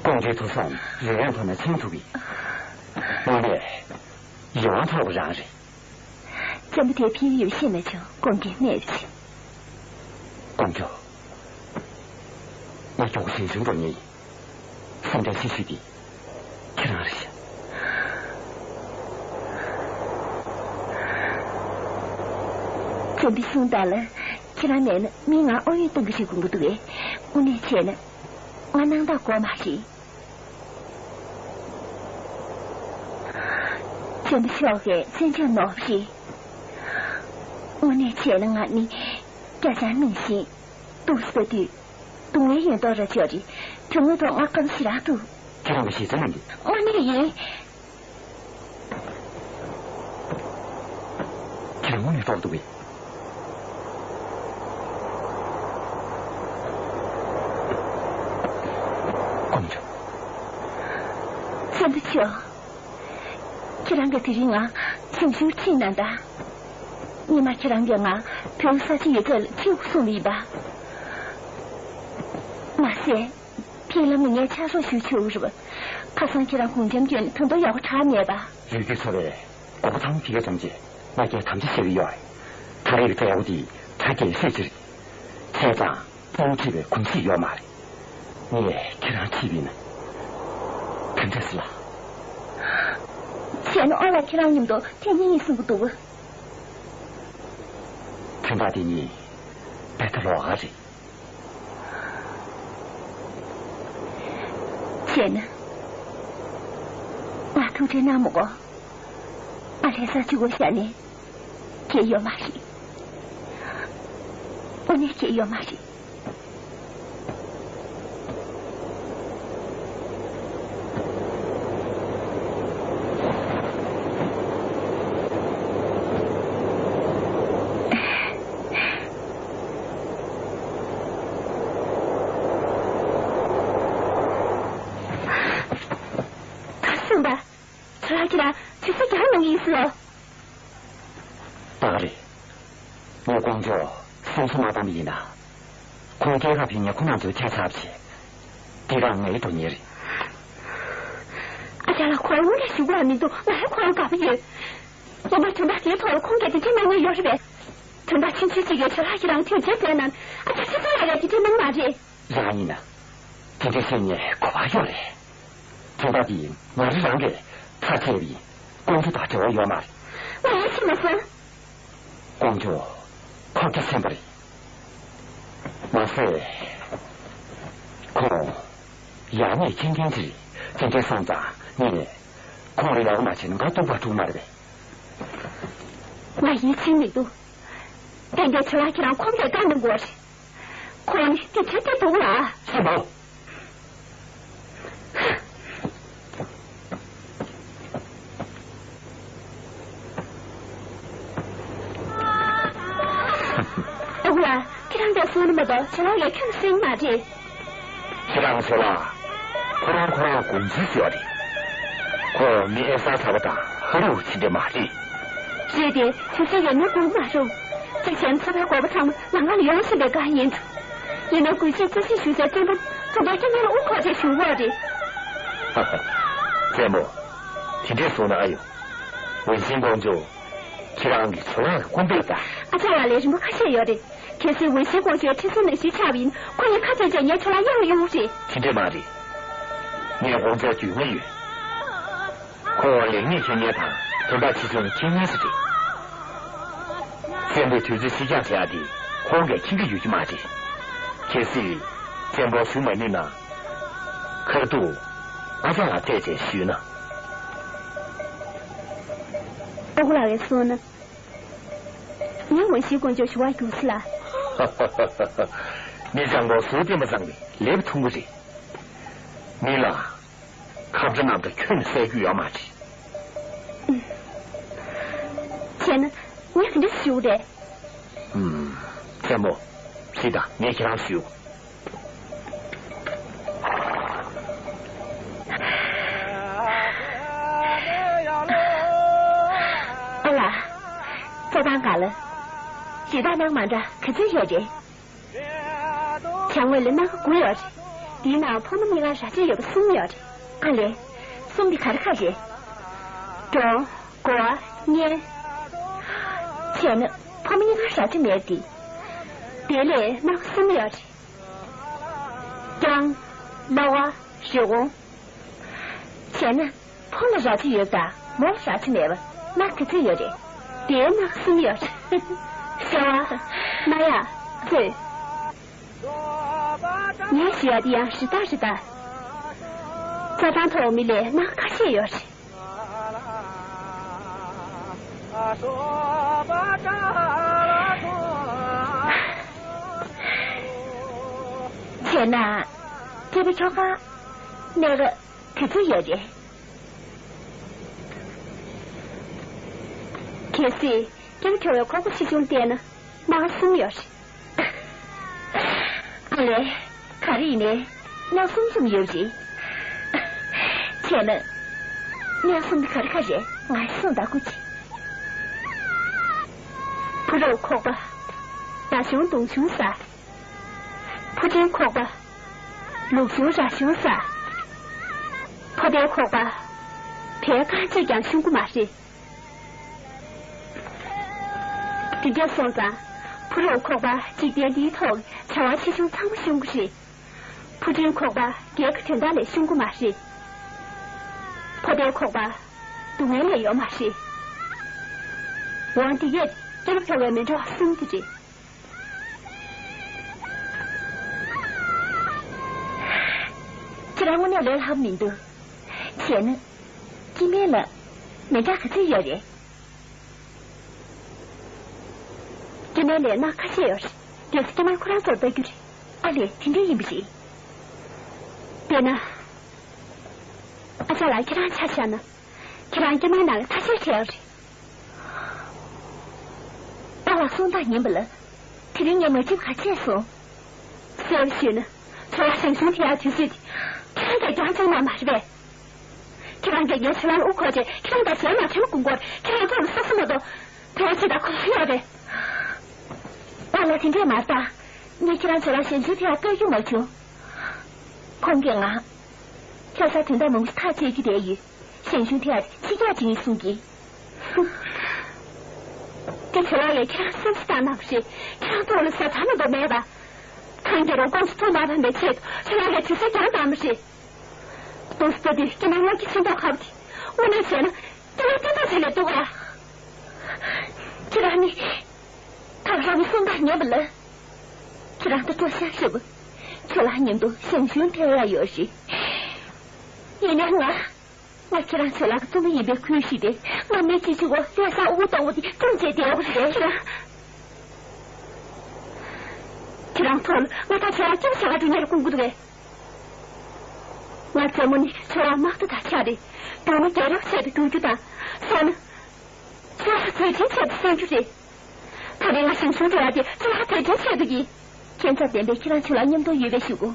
ཀོང་ཇོའི་ཐུགས་བསམ་རེ་རེ་ཐོག་ནས་མཚོན་ཐུབ་པས། དངོས་གནས་ཡིད་དབང་འཕྲོག་པ་རང་རེད། བཙན་པོ་དེ་ཕི་ཡུལ་ཤེས་མེད་ཆོག་ཀོང་ཇོས་སྨྲས་པ་བྱས། ཀོང་ཇོ། ང་མགྱོགས་པོ་ཞིང་ཆུར་འགྲོ་ངེས་ཡིན། སེམས་ཁྲལ་ཆེ་ཤོས་དེ་ཁྱེད་རང་རེད་ཤག་བཙན་པོས་གསུངས་དང་ལ། ཁྱེད་རང་མེད་ན་མིས་ང་ཨོ་ཡོན་གཏོང་གི་ཞིག་དགོངས་ཀྱི་འདུག་གས། དངོས་གནས་བྱས་ན་ང་སྣང་དག་དགོས་མ་རེད། བཙན་པོ་མཆོག་གིས་བཙན་ཆབ་ནོར་བུ་རེད། དངོས་གནས་བྱས་ན་ང་ནི་སྐྱ་ཆང་གནང་བཞིན་འདུག་ཟེར་དུས། སྡུག་བསྔལ་ཡོད་མདོག་ར་ཅོ་རེད། དོན་དངོས་ཐོག་ང་སྐམ་ཞེ་དྲག་འདུག་ཁྱེད་རང་གི་ཞེ་ས་མི་འདུག་དངོས་གནས་ཡིན། ཁྱེད་རང་དངོས་གནས་དཀྲོག་འདུག་གས། ཀོང་ཇོ། བཙན་པོ་མཆོག་ཁྱེད་རང་གིས་དེ་རིང་ང་ཞིང་ཆུར་ཁྲིད་གནང་དང་། ཉི་མ་ཁྱེད་རང་གིས་ང་བོད་ས་ཆ་ཡོད་ཚད་ལ་ཁྲིད་དགོས་གསུངས་པ་ཡིན་པ། མ་ཟད། ཕྱི་ལམ་ནས་ངས་ཕྱག་རོགས་ཞུ་ཆོག་རེད་པ། ཁ་སང་ཁྱེད་རང་གུང་རྒྱམ་བསྐྱོན་ནས་དོན་དག་ཡག་པོ་དྲག་མེད་པ། རུས་རྒྱུད་ཚོ་བས་མགོ་པོ་ཚང་མ་ཕྱི་རྒྱལ་འཛོམས་རྗེས་ང་རྒྱལ་དམ་བཅའ་བཞག་གི་ཡོད་རེད། ད་རེས་ཀྱི་མཛད་སྒོ་འདི་གྲ་རྒྱས་ཤོས་ཅིག་རེད། བྱས་ཙང་། ཙོང་ཁྲི་བའི་གུང་ཚིགས་ཡོད་མ་རེད། ངས་ཁྱེད་རང་ཁྲིད་པ་ཡིན་ན། ག་འདྲ་སེ་ལ། བྱས་ན་ཨོ་ལགས་ཁྱེད་རང་མཉམ་དུ་ཐེངས་གཉིས་གཉིས་གསུང་གི་འདུག་དོན་དག་འདི་གཉིས་དཔེ་ད་ལོགས་ཀ་རེད། བྱས་ན། ང་ཐུགས་ཁྲལ་གནང་མི་དགོས། ང་ལྷ་ས་གཅིག་པོ་བཞག་ནས་སྐྱེལ་ཡོད་མ་རེད། དངོས་གནས་སྐྱེལ་ཡོད་མ་རེད། ད་སེམས་པ། ཁྱོད་རང་ཁྱེད་རང་ཆུ་ཚོད་བརྒྱ་ནང་ཡིན་སྲིད་ལོ། ད་ག་རེད། ངས་ཀོང་ཇོ་སེམས་གསོ་མ་བཏང་པ་ཡིན་ན། ཁོང་སྐྱེས་སྐར་ཕེབས་ཉིན་ཁོ་རང་ཚོའི་ཁྲལ་ཚར་བྱས། འདི་རང་ངའི་དོན་གཉེར་རེད། ཨ་ཅག་ལགས། ཁོ་རང་དངོས་གནས་ཞུ་དགོས་མི་འདུག་ང་ཡང་ཁོ་རང་དགའ་པོ་ཡོད། ཡིན་ན་དོན་དག་དེའི་ཐོག་ལ་ཁོང་གིས་དེ་འདྲ་གནང་མྱོང་ཡོད་རེད་པས། དོན་དག་ཆུང་ཆུང་ཅིག་གིས་ཁྱོད་ལགས་ཁྱེད་རང་ཐོས་རྗེས་བསྟན་ན། ཨ་ཅག་ཁྱེད་ཚོ་ལ་ཡང་དེ་འདྲ་གནང་མ་རེད། རང་ཡིན་ན། དེ་འདྲ་བཤད་ཉན་གོ་བ་ཡོད་རེད། དོན་དག་འདི་ང་རང་རང་གིས་ཐག་བཅད་པ་ཡིན། ཀོང་ཇོ་དང་འབྲེལ་བ་ཡོད་མ་རེད། ང་ཡིད་ཆེས་མ་སོང་། ཀོང་ཇོ་ཁོག་རྒྱ་ཆེན་པོ་རེད། མ་ཟད། ཁོང་ཡག་ཉེས་མཁྱེན་མཁན་ཅིག་རེད། དེ་འདྲ་སོང་ཙང་ངས་ཁོང་ལ་ཡག་པོ་མ་བྱས་ན་ང་སྡུག་པ་འགྲོ་གི་མ་རེད་པས། ང་ཡིད་ཆེས་མི་འདུག་དེ་འདྲའི་ཁྱོད་རང་ཁྱེད་རང་ཁོང་ལས་བཀའ་གནང་དགོས་རེད། ཁོང་ནི་དེ་འདྲའི་སྐྱིད་སྡུག་ལ། ཤི་མ། ཨ་ཁུ་ལགས། ཁྱེད་རང་གིས་གསུང་ནི་མ་གཏོགས་ཁྱེད་རང་གིས་ཁྱོན་གསན་མ་རེད། ཁྱེད་རང་ཚོ་ལ་ཁོ་རང་ཁོ་རང་དགོངས་ཚུལ་ཡོད་རེད། ཁོ་མི་ཨེ་ས་ཚ་བ་དང་ཧ་ལུག་ཅི་འདྲ་མ་རེད། རེད་དེ། དུས་ཚོད་ཡོད་ན་དགོངས་མ་རུང་། གཅིག་བྱས་ན་ཚོ་པའི་འགོ་པ་ཚང་མ་ལམ་ཁ་ལ་ཡོང་བཞིན་པའི་སྒང་ཡིན། ཡིན་ན་དགོས་ཆེད་རྩོད་གཞི་ཞུ་སའི་བཙན་པོ་དུ་མདོ་སྐྱ་ངན་ལ་དབུ་འཁོར་ཏེ་བཞུགས་ཡོད་རེད། ཧ་ཧ། བཙན་པོ། དེ་འདྲས་གསུངས་ན་ཨ་ཡོང་། འོན་ཀྱང་ཀོང་ཇོ། ཁྱེད་རང་གི་ཚོ་ལག་གི་སྐུ་འདྲ་ད། ཨ་ཅག་ལགས་ལས་རིན་པོ་ཁ་ཤས་ཡོད་རེད། གལ་སྲིད་འོན་ཤིང་ཀོང་ཇོའི་ཁྲི་སྲོང་ནང་བཞིན་ཆགས་པ་ཡིན། ཁོ་ཡི་ཁ་ཚ་བྱས་ངས་ཁྱོད་ལ་གཡར་ཡོང་རེད། དེ་འདྲས་མ་རེད། ངས་ཀོང་ཇོ་རྒྱུས་མངའ་ཡོད། ཁོ་ལེགས་ཉེས་མཁྱེན་མཁན་དང་དོན་དག་ཆེ་ཆུང་མཁྱེན་མཁན་ཞིག་རེད། བཙན་པོས་དུས་ཚོད་ཕྱིར་འགྱངས་བྱེད་ཡག་དེ་ཁོང་གིས་མཁྱེན་གྱི་ཡོད་རྒྱུ་མ་རེད། གལ་སྲིད་བཙན་པོ་ཞུ་མ་ནུས་ན། ཁ་ཐུག་ཨ་ཅག་ལ་སྤྲད་བྱས་ཞུས་ན། ཨོ་ཁུ་ལགས་ཀྱིས་གསུངས་ན། ངས་འོན་ཤིང་དཀོན་མཆོག་ཞུ་བར་རྒྱུགས་སོ་ལགས། མི་སྤྱང་པོ་གཟུགས་བསྟན་པ་བཟང་བས་ལེགས་པར་མཐོང་གི་རེད། མི་ལ་ཁ་བརྡ་ནང་དུ་ཁྱོན་ནས་གསལ་རྒྱུ་ཡོད་མ་རེད། བྱས་ན་ངས་ག་འདྲ་ཞུ་རེད། ཨུམ། མཚན་མོ། ཁྱེད་དང་ངས་ཁྱེད་རང་ཞུ། ཨ་ལ། རྩྭ་ཐང་སྒང་ལ་རི་དྭགས་སྣ་མང་དྲགས་ག་ཚོད་ཡོད་རེད། བྱ་དངོས་ལ་སྣ་ཁ་དགུ་ཡོད་རེད། དེའི་ནང་ཕོ་མོ་གཉིས་ཀ་རྭ་ཅོ་ཡོད་པ་གསུམ་ཡོད་རེད། ཨ་ལས། གསུམ་དེ་ག་རེ་ག་རེ་རེད། འབྲོང་། དགོ་བ། གཉན། བྱས་ན་ཕོ་མོ་གཉིས་ཀ་རྭ་ཅོ་མེད་དེ། དེ་ལས་སྣ་ཁ་གསུམ་ཡོད་རེད། རྐྱང་། གློ་བ། རི་བོང་། བྱས་ན་ཕོ་ལ་རྭ་ཅོ་ཡོད་དང་མོ་ལ་རྭ་ཅོ་མེད་པ་སྣ་ག་ཚོད་ཡོད་རེད། དེའི་སྣ་ཁ་གསུམ་ཡོད་རེད། ཤ་བ། རྨ་ཡག། གཙོད། ངས་ཞུ་ཡ་དེ་ཡང་རི་དྭགས་རི་དྭགས། རྩྭ་ཐང་ཐོག་མི་ལས་སྣ་ཁ་ཤས་ཡོད་རེད། བྱས་ན། སྐྱེས་པའི་ཁྱོ་ག་གནས་སྐབས་དུས་ཚོད་ཡོད་རེད། གལ་སྲིད་སྐྱེས་པའི་ཁྱོ་གའི་ཁོག་པ་ཆེ་ཆུང་བལྟས་ན་སྣ་ཁ་གསུམ་ཡོད་རེད། ཨ་ལས། ག་རེ་ཡིན་ནའི་སྣ་གསུམ་གསུམ་ཡོད་རེད། བྱས་ན། སྣ་གསུམ་དེ་ག་རེ་ག་རེ་རེད། ང་གསུངས་དང་སྐུ་མཁྱེན། ཕོ་རབ་ཁོག་པ། ཟླ་གཞོན་མདུང་གཞོན་ས། ཕོ་བྲང་ཁོག་པ། ལུག་གཞོན་ར་གཞོན་ས། ཕོ་བྲང་ཁོག་པ། བལ་རྐང་གཅིག་ཀྱང་ཤོང་གི་མ་རེད། དེ་འདྲ་སོང་ཙང་། ཕོ་རབ་ཁོག་པ་འཇིག་རྟེན་འདིའི་ཐོག་བྱ་བ་ཆེ་ཆུང་ཚང་མ་ཤོང་གི་རེད། ཕོ་བྲང་ཁོག་པ་སྒེར་གྱི་དོན་དག་ལས་ཤོང་གི་མ་རེད། ཕོ་བྲང་ཁོག་པ་སྡུག་བསྔལ་ལས་ཡོད་མ་རེད། འོན་ཏེ་ཡོད་སྐྱེ་བོ་ཁྱོ་གའི་མི་འགྲོ་བ་གསུམ་དེ་རེད། ཁྱེད་རང་དངོས་གནས་ལས་སླ་པོ་མི་འདུག་བྱས་ན། སྐྱེ་དམན་ལ་མི་འདྲ་ག་ཚོད་ཡོད་རེད། སྐྱེ་དམན་ལས་སྣ་ཁ་ཤས་ཡོད་རེད། གལ་སྲིད་སྐྱེ་དམན་ཁོ་རང་ཚོར་ལྟ་རྒྱུ་རེད། ཨ་ལས། དེ་འདྲ་ཡིན་པ་རེད། དཔེར་ན། ཨ་ཅག་ལགས་ཁྱེད་རང་ཆ་བཞག་ན། ཁྱེད་རང་སྐྱེ་དམན་ནང་ལ་ཐ་ཤལ་བྲལ་བ་རེད། ཨ་ལགས་གསུངས་སྟངས་ཉན་པ་ལ། དེ་རིང་ངས་མ་ཁྲིམས་ག་ཚད་སོང་། གསལ་པོ་ཞུས་ན། ཇོ་ལགས་ཞང་ཞུང་ཐེ་ཡག་དུས་ཚོད་དེ། ཁྱེད་རང་གིས་རྒྱང་བཅག་གནང་མ་རེད་པས། ཁྱེད་རང་གིས་ངའི་ཇོ་ལགས་ལ་དབུ་འཁོར་རྗེས་ཁྱེད་རང་དང་ཇོ་ལགས་ནང་ཁྲིམས་དགོངས་སྐོར་ཁྱེད་རང་ཚོ་ལ་སོ་སོ་མ་གཏོགས། དེ་ཚོ་དང་ཁོ་ཡོད་རེད། ཨ་ལགས་དེ་འདྲས་མ་རེད་ད། ངས་ཁྱེད་རང་ཇོ་ལགས་ཞང་ཞུང་ཐེ་ཡག་བཀག་རྒྱུ་མ་བྱུང་། ཁོང་གིས་ང་། ཁྱོད་ཚོ་དོན་དག་མང་པོ་ཐག་བཅད་རྒྱུ་བསྡད་ཡོད། ཞང་ཞུང་ཐེ་ཡག་ཕྱི་རྒྱལ་ཅིག་ཡིན་གསུང་གི། དེ་ཇོ་ལགས་ཡས་ཁྱེད་རང་སེམས་སུ་བཏང་གནང་བ་རེད། ཁྱེད་རང་ཚོ་ལ་ཟ་ཁྲ་མ་གཏོགས་མེད་པ། ཐང་རྒྱལ་རོང་ཀོང་སུ་ཐུག་མ་ཕན་པའི་ཆེད་དུ་ཇོ་ལགས་ཡས་དུས་ཚོད་རྒྱང་བཏང་བ་རེད། ཏོག་ཙམ་དེ་སྐྱེ་དམན་བློ་སྐྱེད་ཆེ་མདོག་ཁ་པོ་དེ། དངོས་གནས་བྱས་ན་སྐྱེ་དམན་བསྟན་པ་ཆེ་ལས་སྡུག་ཨ། ཁྱེད་རང་ནི། ཐག་རིང་བའི་གསུང་སྟངས་ཉན་པ་ལ། ཁྱེད་རང་ད་སྐྱོ་ཤག་ཤག་པོ། ཇོ་ལགས་མཉམ་དུ་ཞང་ཞུང་ཐེ་ཡག་ཡོད་རེད། ཡིན་ནའང་ང་། ང་ཁྱེད་རང་ཇོ་ལགས་ཀྱི་བཙུན་མོ་ཡིན་པའི་ཁུལ་ཞིག་སྟེ། ང་མི་གཅིག་གཅིག་པོ་ལྷ་སར་དབུ་གཏོང་བ་དེ་བཅོམ་བྱས་བསྡད་པ་རེད། ཁྱེད་རང་། ཁྱེད་རང་ཐོག་ལ་ང་དང་ཇོ་ལགས་སྐྱིད་པོ་བྱེད་ག་འགྲོ་ཉེར་དགོངས་ཀྱི་འདུག་གས། ང་བཙུན་མོ་ནི་ཇོ་ལགས་དམག་དོན་དང་ཆ་རེད། མདོར་ན་རྒྱལ་རབས་ཆེད་དུ་བསྒྱུར་རྒྱུ་དང་། སོང་ན། ཇོ་ལགས་མཛད་འཕྲིན་ཆེད་དུ་གསོན་རྒྱུ་རེད། ད་རེས་ང་ཞང་ཞུང་འགྲོ་བ་དེ་ཇོ་ལགས་མཛད་འཕྲིན་ཆེད་དུ་ཡིན། ཁྱད་མཚར་ལྡན་པའི་ཁྱེད་རང་ཇོ་ལགས་མཉམ་དུ་ཡོད་པའི་གཞུག་གུ།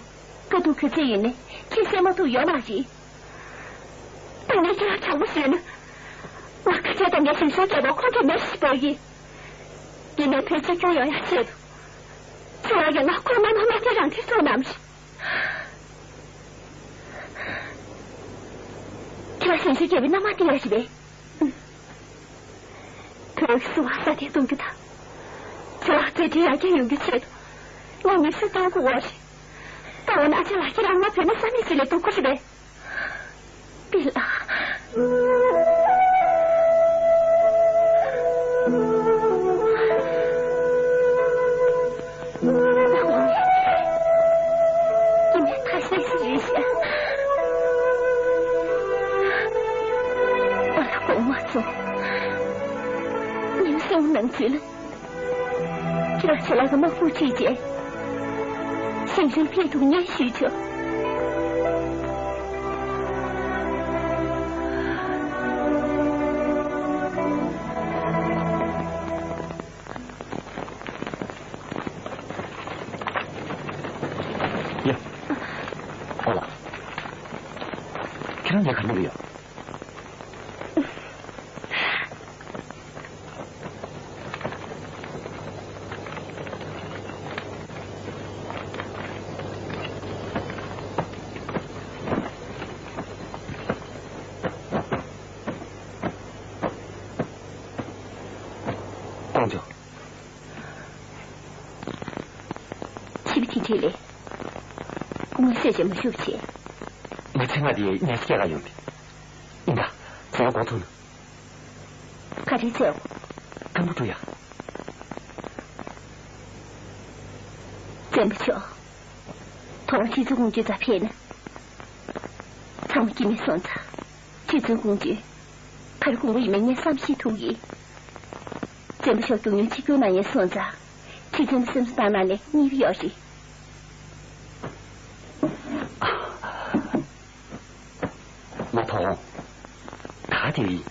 དཀའ་སྡུག་ག་ཚོད་ཡིན་ནའི་ཁྱེད་བསད་མ་ཐུབ་ཡོད་མ་རེད། ད་ངས་ཁྱེད་རང་དྲང་པོ་ཞུས་ན། ང་ཁ་ཆེ་དང་ངའི་ཞང་ཞུང་རྒྱལ་པོ་ཁོང་གི་མེར་ཞིག་འབོད་ཡིན། ཡིན་ནའི་བོད་གཅིག་གྱུར་ཡོང་ཡག་ཆེད་དུ། ཇོ་ལགས་ཀྱིས་ང་ཁོང་རྣམ་པ་མ་ཐེ་རང་ཐེ་བཟོ་གནང་བ་རེད། ཁྱེད་རང་ཞང་ཞུང་རྒྱལ་པོའི་མནའ་མ་དེ་ཡག་ཞིག་རེད། བོད་ཀྱི་སྲིད་དབང་སྲ་བརྟན་གཏོང་རྒྱུ་དང་། ཇོ་ལགས་མཛད་འཕྲིན་ཡར་རྒྱས་ཡོང་རྒྱུའི་ཆེད་དུ། ང་ཉམས་ཞིབ་གཏོང་དགོས་པ་རེད། ད་འོ་ན་ཨ་ཅག་ལགས་ཁྱེད་རང་ང་བོད་ནས་ས་མིག་ཅིག་ལས་སྡུག་གོ་རེད་པས། པི་ལགས། སྐྱེ་དམན་ཐ་ཤལ་ཞིག་རེད་ཤག་ཨ་ལ་དགོངས་པ་མ་ཚོམས། གཏོང་གནང་ཚུལ། ཁྱེད་རང་ཁྲི་ལ་གི་དམག་དཔུང་ཁྲིད་རྗེས། ཞིང་ཆེན་ཕེབས་ཐུབ་ངེས་ཞུས་ཆོག་ཡ། ཨོ་ལགས། ཁྱེད་རང་འདིར་ག་རེ་གནང་གི་ཡོད། ཏོང་ཅོ། ཕྱི་པོ་ཐིག་ཁྲི་ལས། ངོ་ཤེས་བྱེད་མ་ཤུགས་ཆེ། ངའི་ཚེ་སྔ་དེ་ཉལ་སྐྱེལ་ག་ཡོང་དེ། ཨིན་ད། ཚེ་སྔ་གོ་ཐུག་ན། ག་རེ་ཚེ་སྔ། སྐམ་པོ་འགྲོ་ཡ། བཙན་པོ་མཆོག་ཐོག་མ་ཁྲི་ཚོ་དགོངས་བརྒྱུད་རྩ་ཕེབས་ན། ཚང་མ་སྐྱིད་མེད་སོང་ཙང་། ཁྲི་ཚོ་དགོངས་བརྒྱུད། ག་རེ་དགོངས་པ་ཡིན་མིན་ངས་བསམ་ཤེས་ཐུབ་ཡིན། བཙན་པོ་མཆོག་མགྱོགས་མྱུར་ཆིབས་བསྒྱུར་གནང་ཡས་སོང་ཙང་། ཁྲི་ཚོ་ནི་སེམས་སུ་བཏང་ན་ལས་གཉིས་པ་ཡོད་རེད། མ་ཐོག་ཧོང་། ད་དེ་ཡིན།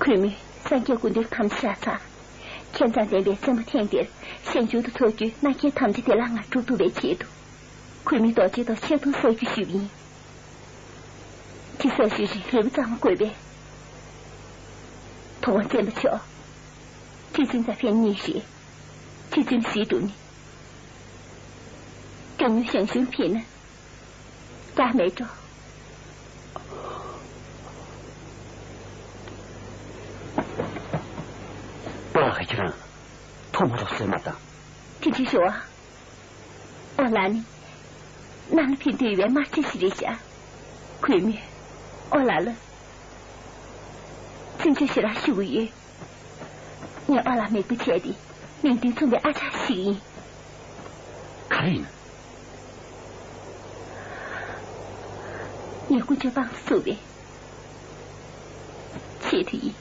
ཁུ་མི་སངས་རྒྱས་ཀུན་འདུས་ཁམས་ཤ་ཚ། མཁས་མཛངས་ལྡན་པའི་བཙན་པོ་ཐེངས་འདིར་ཞིང་ཆུང་དུ་འཚོགས་རྒྱུའི་མནའ་སྐྱེལ་དམ་བཅའ་བདེ་བླག་ངང་འགྲུབ་ཐུབ་པའི་ཆེད་དུ། ཁུ་མི་རྡོ་རྗེ་དང་ཆེ་མཐོང་གསོག་རྒྱུ་ཞུས་པ་ཡིན། དེ་གསོག་རྒྱུའི་རིང་ལུས་པོ་གཙང་མ་དགོས་པས། ཐོག་དབང་བཙན་པོ་མཆོག་ཁྲི་ཚོ་རྩ་ཕན་གཉིས་རེད། ཁྲི་ཚོ་ཟིན་འགྲོ་ནི། མགྱོགས་མྱུར་ཞང་ཞུང་ཕེབས་ན། རྒྱག་མེད་འགྲོ། པ་ལགས། ཁྱེད་རང་ཐོག་མ་རོགས་སེམས་མ་དང་། དེ་འདྲ་ཞུ་བ། ཨོ་ལགས་ནི། གནམ་ལ་ཕེབས་འདོད་ཡོད་པའི་དམར་མཆོད་ཞིག་རེད་ཤག་གུས་མོས། ཨོ་ལགས་ལ། བཙན་བྱོལ་ཞེ་དྲག་ཞུ་གི་ཡོད། ངས་ཨོ་ལགས་མེད་པ་བྱས་ཏེ་མིང་དོན་མཚུངས་པའི་ཨ་ཅག་ཞིག་ཡིན། ག་རེ་ཡིན། ངས་དཀོན་མཆོག་དཔང་དུ་བཙུགས་པའི་ཆེད་དུ་ཡིན།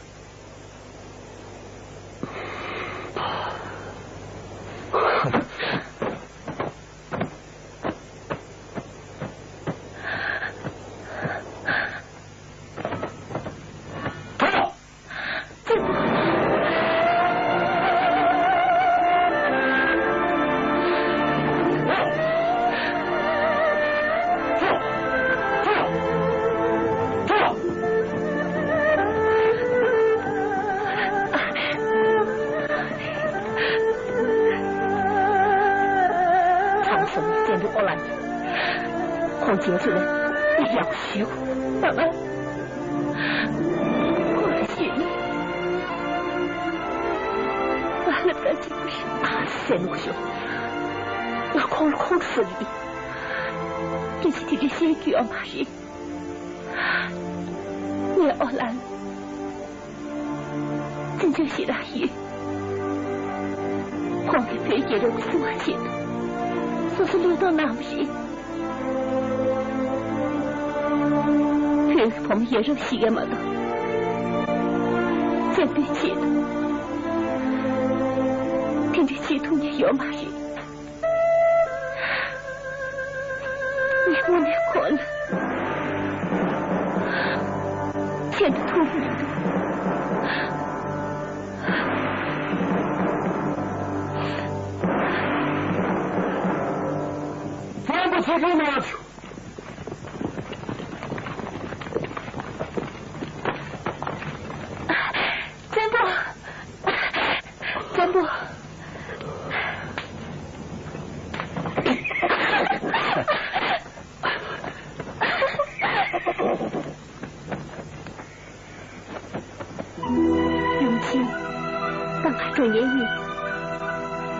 ཚང་མ་སོང་བཙན་པོའི་ཨོ་ལགས་ནས། ཁོང་རྗེས་ཚུད་ལ་ཡག་པོ་ཞུ། ཨ་ཨ། ཁོང་ལ་ཞུས་ནས། ང་ལབ་ས་གཅིག་པུ་རེད། ཨ། སེམས་ཁུར་ཤོག་ང་ཁོང་ལ་ཁོང་ཟེར་གི་ཡིན། སྐད་ཆ་དེ་འདྲ་བཤད་རྒྱུ་ཡོད་མ་རེད། ངའི་ཨོ་ལགས་ལ་བཙན་བྱོལ་ཞེ་དྲག་ཡོད། ཁོང་གིས་བོད་རྒྱལ་རབས་ཀྱི་སྲུང་བ་ཆེད་དུ་སོ་སོ་བློས་གཏོང་གནང་བ་རེད། བོད་ཀྱི་བུ་མོ་ཡ་རབས་ཤིག་ཡང་མ་གཏོགས། བཙན་པོའི་ཆེད་དུ་དེ་འདྲ་བྱེད་ཐུབ་མཁན་ཡོད་མ་རེད། ངས་དངོས་གནས་ཁོང་ལ་ཆེད་དུ་ཐུགས་ཀྱི་མི་འདུག་བཙན་པོ་ཆེ་ཁྲིད་མ་ཡོང་ཆུ། བཙན་པོ། བཙན་པོ། ཡུམ་ཆེན། ད་ང་འགྲོ་ཉན་ཡིན།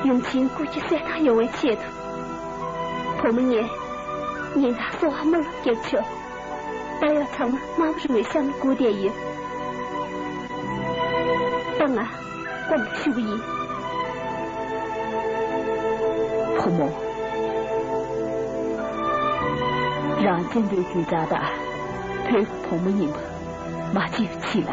ཡུམ་ཆེན་སྐུ་ཁྱི་གསལ་ཐང་ཡོང་བའི་ཆེད་དུ། བུ་མོ་ངས་ཉིན་ལྟར་གསོལ་བ་དམར་ལོག་བརྒྱབ་ཆོག་ད་ཡང་ཚང་མ་དམར་པོ་རིང་བའི་ཤམ་ལ་སྒུག་བསྡད་ཡོད། ད་ང་དགོངས་པ་ཞུ་གི་ཡིན། བུ་མོ། རང་བཙན་པོའི་རྒྱུད་བདག་དང་བོད་ཀྱི་བུ་མོ་ཡིན་པ། མ་བྱེད་ཕྱིས་ལ།